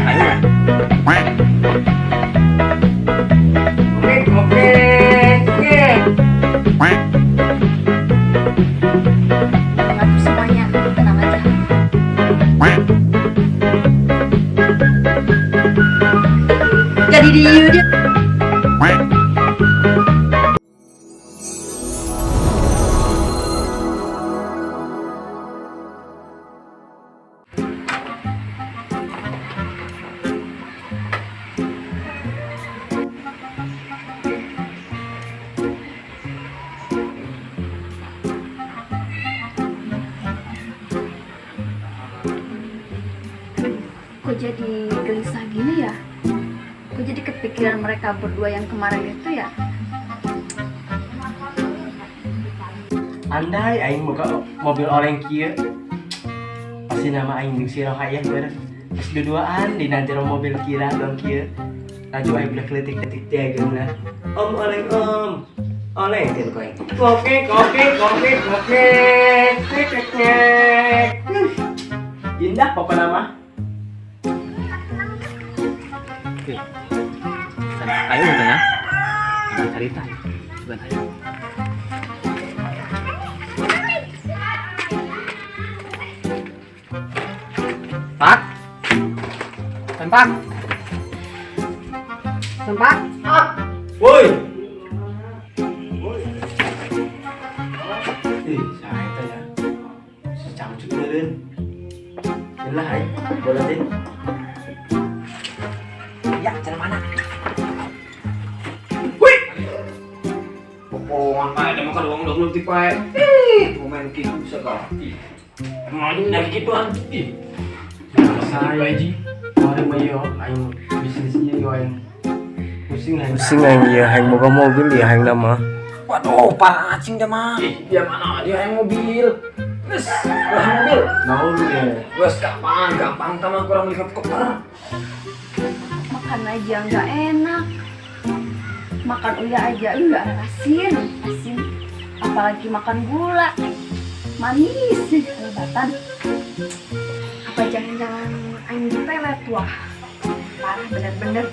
Ayo. Oke, oke. Ngatur semuanya, tenang aja. Jadi dia. Kok jadi gelisah gini ya? Kok jadi kepikiran mereka berdua yang kemarin itu ya? Andai aing boga mobil oleng kieu. Pasti nama aing jeung si Rohayah beres. Terus duduaan di jero mobil kira dong kieu. Laju aing budak leutik-leutik teh geuna. Om oleng om. Oleng teh ku aing. Oke, oke, oke, oke. Tek tek tek. Indah pokoknya mah. Oke. Ayo udah ya. Jangan cerita ya. Coba ayo. Pak. Sempak. Sempak. Woi. Woi. Ih, saya teh ya. Si cangcut meureun. Lah aing, bola teh. Ya, jalan mana? Wih. Pokongan pak, ada makan uang dong belum tipe. Ih, komen gitu bisa kau. Ih, emang dari gituan. Ih, Saya Mari mah yo aing bisnisnya yo aing pusing aing. Pusing aing ya aing boga mobil ya aing nama. Waduh, parah acing dah mah. Ih, dia mana dia yang mobil. Wes, lah mobil. Naon ya? Wes gampang, gampang sama kurang lihat koper. Makan aja nggak enak. Makan uya aja enggak asin, asin. Apalagi makan gula. Manis sih kelebatan. Apa jangan-jangan aing dipelet wah. Parah bener-bener.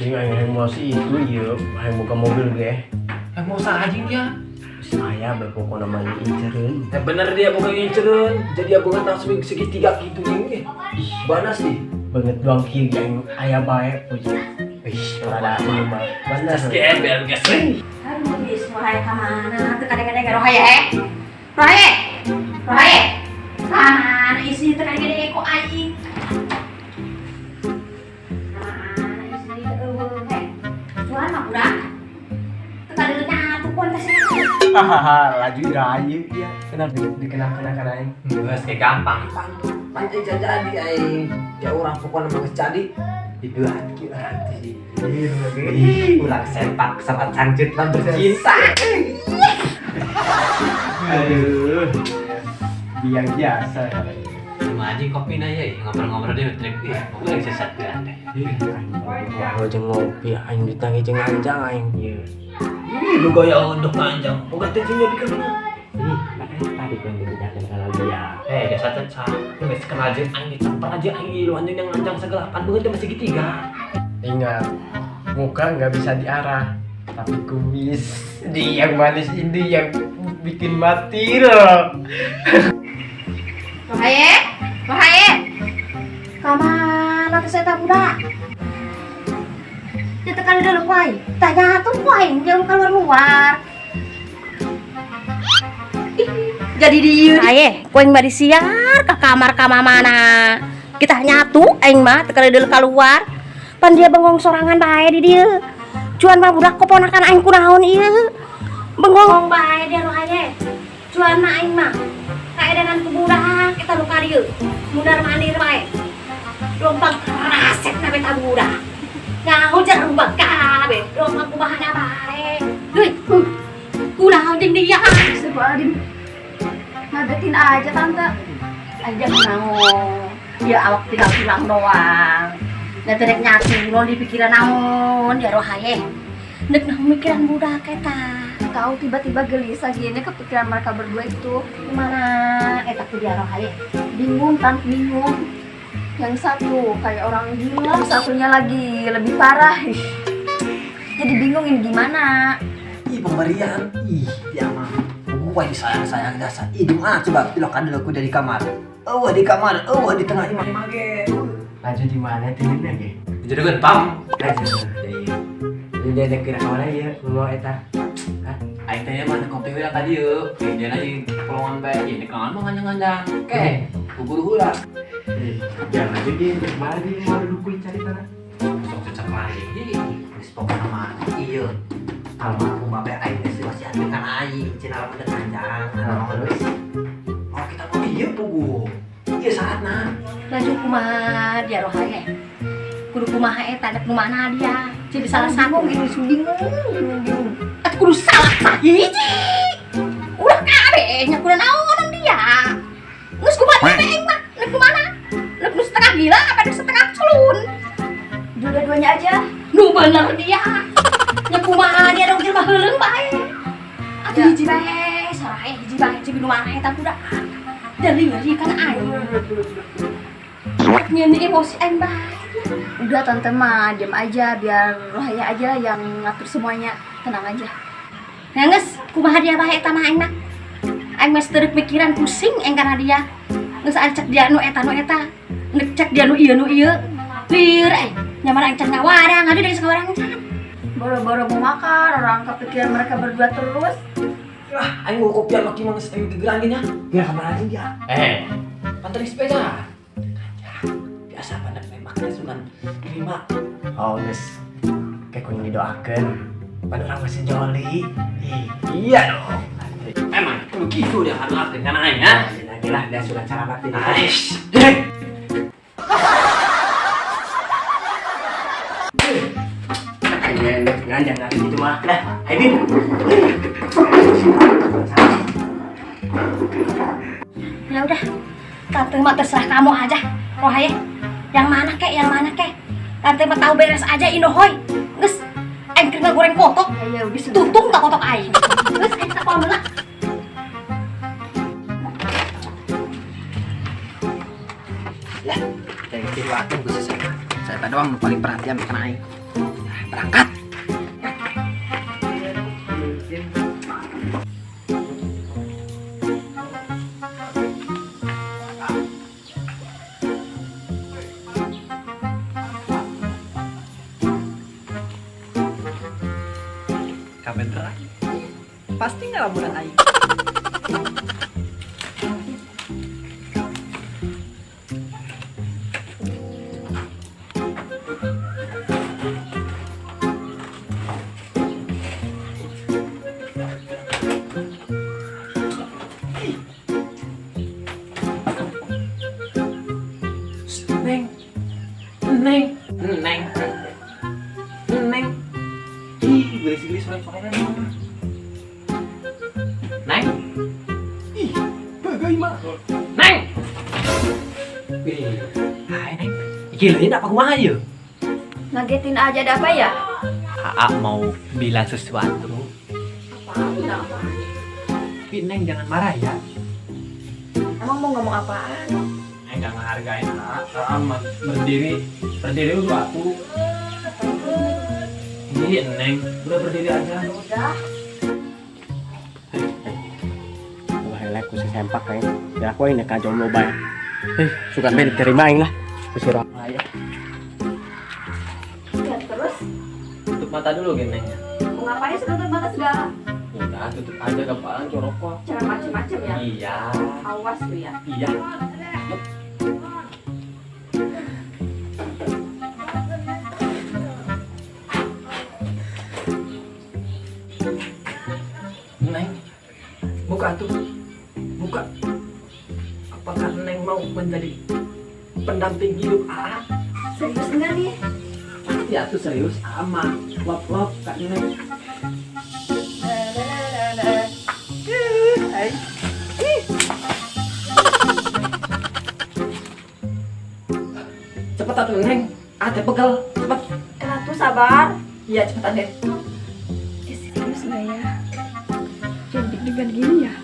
Jeung aing emosi itu ieu aing boga mobil ge. Yang mau anjing dia. Saya pokokna mah incereun. Ya bener dia bukan ngincereun. Jadi aku langsung segitiga gitu gini. Ih, banas nih. Banget doang kieu ge aing aya bae puji. Ih, rada ini mah. Bener. Scan biar geseng. Aduh, geus wae ka mana? Teu kadang-kadang rohaye he. Rohaye. Rohaye. Mana isi teu kadang-kadang ku aing. Mana isi teu eueuh he. Cuan mah budak. Teu kadang nyatu pon teh. Hahaha, laju rayu ya. Kenapa dikenal-kenalkan aing? Wes kayak gampang. Pantai jadi aing. Ya orang pokoknya mah geus jadi. Diduan kieu hati. Ulang sempak sama cangcut lah bercinta. Aduh. Biang biasa ya. Cuma aja kopi na ya, ngobrol-ngobrol deh trip ya. Pokoknya lagi sesat kan. Wah, jeung ngopi aing ditangi jeung anjang aing ieu. Ih, lu gaya untuk panjang. Boga teh jeung jadi kana. Ih, tadi kan dibedakan kalau dia. Eh, desa caca. Lu geus kenal jeung aing dicampur aja aing lu anjing yang anjang segala pan beungeut teh masih segitiga. Ingat, muka nggak bisa diarah, tapi kumis di yang manis ini yang bikin mati loh. Rohaye. Rohaye. Ka mana teh eta budak? Dia tekan dulu ku aing. Tanya tuh ku aing jauh keluar-luar. Ih, jadi dieu. Aye, ku aing mah disiar ke kamar ka mana. Kita nyatu aing mah teu dulu keluar. Pan dia bengong sorangan bae di dieu. Cuan mah budak keponakan aing kunaon ieu. Bengong bae dia Rohaye. Cuan mah aing mah kaedanan ku budak eta nu ka dieu. Mundar mandir bae. Lompang rasek na beta budak. Ngaho jarubah kabeh, lompang kumaha bae. Heuy, kunaon jeung dia? Astagfirullahaladzim. Ngagetin aja tante. Aja naon. Ya awak tinggal tulang doang. Da teu rek nyatu non di pikiran naon ya Rohaye. Nek naon mikiran budak eta. tahu, tiba-tiba gelisah gini kepikiran mereka berdua itu. Gimana eta ku dia Rohaya? Bingung kan, bingung. Yang satu kayak orang gila, satunya lagi lebih parah. Ih. Jadi bingung ini gimana? Ih, pemberian. Ih, dia mah. Gua disayang-sayang dasar. Ih, di mana coba pilokan dulu aku dari kamar. Eueuh di kamar, eueuh di tengah imah imah ge. Laju di mana tidurnya ge? Jadi kan pam. Laju. Jadi dia ada kira kemana ya? Mau eta. Hah? Aing teh mah kopi heula ka dieu. Dia lagi polongan bae. Ini kangen mah ngandang-ngandang. Oke, bubur heula. Eh, jangan aja ge, kemana dia mau duduk cari tanah? Sok cecek lagi. Geus pokona mah ieu. Almarhum babe aing geus wasiatkeun ka aing, cenah lamun teu kanjang. Nah, terus Oh, kita mau ieu pugu. Ieu saatna. Laju kumaha dia Rohaya? Kudu kumaha eta dek nu mana dia? Jadi salah satu Bingung gitu, bingung, bingung, bingung. Atuh kudu salah sahiji. Ulah kabeh nya kudu naonan dia. Geus kumaha dia aing mah? Nek kumaha? Nek nu setengah gila apa nu setengah culun? Dua-duanya aja. Nu bener dia. Nya kumaha dia dong jelema heuleung bae. Atuh Ya. hiji bae, salah hiji bae jeung nu mana eta budak. Dan lieur kan aing. Nyeun emosi aing bae. Udah tante mah diam aja biar Rohaya aja yang ngatur semuanya. Tenang aja. Nah geus kumaha dia bae eta mah aing mah. Aing mah seteruk pikiran pusing aing kana dia. Geus aya cek dia nu eta nu eta. Nek cek dia nu ieu nu ieu. Lieur aing. Nyaman aing cek ngawarang, aduh geus ngawarang can. Boro-boro mau makan, orang kepikiran mereka berdua terus. Lah, aing mau kopian maki mah geus aing gegeran ge nya. Geura kamana aja dia? Eh, Pantai sepeda. Kanjang. Biasa pada nembaknya sugan terima. Oh, geus. Kayak kuning didoakeun. Pan orang masih joli. Ih, iya dong. Emang kudu gitu dia kan arti kan aing ya. lagi lah dia sudah cara mati. Aish. Jangan jangan gitu mah. Nah, ayo Bin. Ya udah, tante mah terserah kamu aja, Rohaya. Yang mana kek, yang mana kek. Tante mah tahu beres aja Indohoy. Geus, aing keur ngagoreng kotok. Ya ya udah sudah. Tutung tak kotok aing. Geus aing tak heula. Lah, dari kiri aku geus saya. Saya doang nu paling perhatian kana aing. Nah, berangkat. Kamen terakhir. Pasti ngalamunan aing. Neng. Neng. Neng. Neng. Ih, gelis-gelis sore-sorean mah. Neng. Ih, bagaimana? Neng. Ih, Hai, Neng. Iki lain apa kumaha ieu? Ngagetin aja ada apa ya? Aa mau bilang sesuatu. Apaan? Apaan? Tapi Neng jangan marah ya. Emang mau ngomong apaan? Neng jangan hargain Aa, Aa berdiri, berdiri dulu aku. Iya Neng, udah berdiri aja. Udah. Wah, elek ku si sempak aing. Ya aku aing ka jomblo bae. Eh, sugan bae diterima aing lah. Ku si Rohaya. Ya terus Tutup mata dulu gini Neng. mau ngapain sih tutup mata segala? Udah, tutup aja gampang jorok kok. Jangan macem-macem ya. Iya. Awas lu ya. Iya. Neng, buka tuh. Buka. Apakah Neng mau menjadi pendamping hidup AA? Serius enggak nih? Ya tuh serius ama. Lop-lop Kak Neng. Cepet atuh Neng. Ate pegel, cepet. Ratu sabar. Iya cepetan deh. Ya, serius enggak ya? Kewajiban gini ya?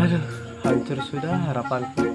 Aduh, hancur sudah harapanku.